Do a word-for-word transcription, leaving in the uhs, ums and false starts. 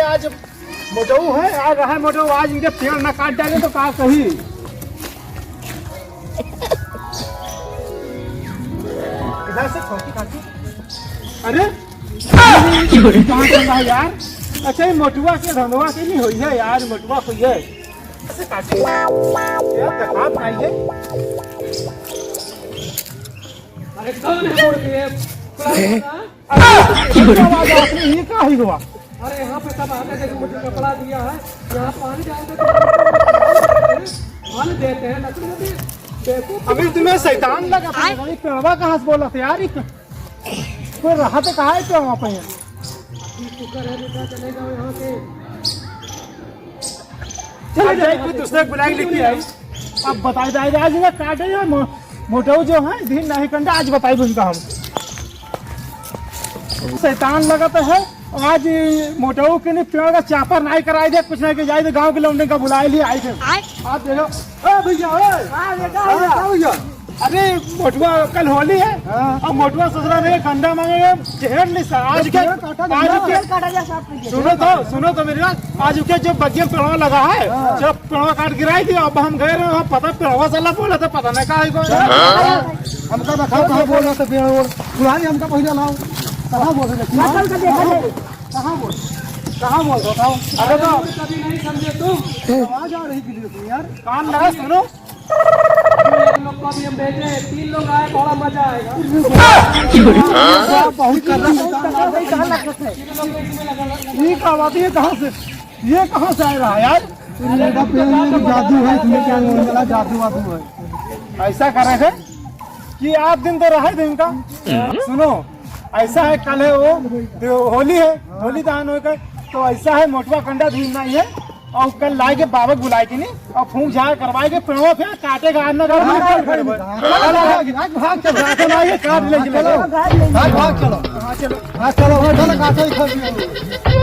आज मोटऊ है, आ रहा है मोटऊ, आज इनके पेड़ ना काट डाले तो का कही। इधर से खोटी खाती। अरे, कहाँ से ला यार? अच्छा, ये मोटुआ के धनवा के नहीं होई है यार, मोटुआ होई है। ऐसे काटे। यार, तकाब नहीं है। अरे, कौन है मोड़ के ये? अरे, ये आवाज आपने, ये का ही हुआ? अरे, यहाँ पे सब आते थे, मुझे कपड़ा दिया है, यहाँ पानी डालते थे, पानी देते हैं, लकड़ी देते हैं। देखो, अभी तुम्हें शैतान लगा था, आय? भाई, पेड़वा कहाँ से बोला था यार? ये कोई रहा तो कहाँ है पेड़वा पे? अभी शुक्र है, बेटा, चले जाओ यहाँ से। चले जाओ, कोई दूसरे को बुला के लेके आई। अब बताई दे, आज ना काटे जो मो-, मोटऊ जो है, दिन नहीं कंडा, आज बताई उनका हम। शैतान लगत है, आज मोटऊ के नहीं पेड़ का चापर नहीं कराई दे, कुछ नहीं के जाए दे, गाँव के लौंडे का बुलाए लिए आई थे। आय? आप देखो, ए भैया, ए। हाँ, बेटा, हाँ, भैया। भैया। अरे मोटुआ, कल होली है। हाँ। अब मोटुआ ससुरा में कंडा मांगे, जहर नहीं सा-, आज के, पेड़ काटा आज जाए। के, पेड़ काटा जाए, साफ कीजिए। सुनो तो, सुनो तो मेरी बात, आज के जो बगिया पेड़वा लगा है, हाँ। जब पेड़वा काट गिराई थी, अब हम गए रहे, वहाँ पता पेड़वा साला बोला था, पता नहीं कहाँ है कोई। हाँ। हमका दिखाओ, कहाँ बोला था पेड़ और? बुलाई हमका पहले लाओ। कहाँ बोल रहे थे? कहाँ बोल? कहाँ बोल? कहाँ बोल? बताओ। अरे तो कभी नहीं समझे तुम। आवाज आ रही थी यार। कान लगा, सुनो। तुम लोग को भी हम भेजे, तीन लोग आए, बड़ा मजा आएगा। बहुत खतरनाक। ये का बात, ये कहाँ से, ये कहाँ से आ रहा है यार? अरे, बेटा, पेड़ में भी जादू है, इसमें क्या होने वाला, जादू वादू है। ऐसा करे है कि आप दिन तो रहे दिन का। सुनो, ऐसा है, कल है वो, तो होली है, होली दहन होकर, तो ऐसा है, मोटुआ कंडा धुई नहीं है, और कल लाए के बाबा बुलाए के नहीं, और फूंक झाड़ करवाए के, पेड़वा फिर काटे का, आना का, हाँ, भाग, भाग, भाग, भाग, भाग, चल, राशन आइए, काट ले, चलो, भाग, भाग, चलो। हाँ, चलो। हाँ, चलो, चलो, काटे,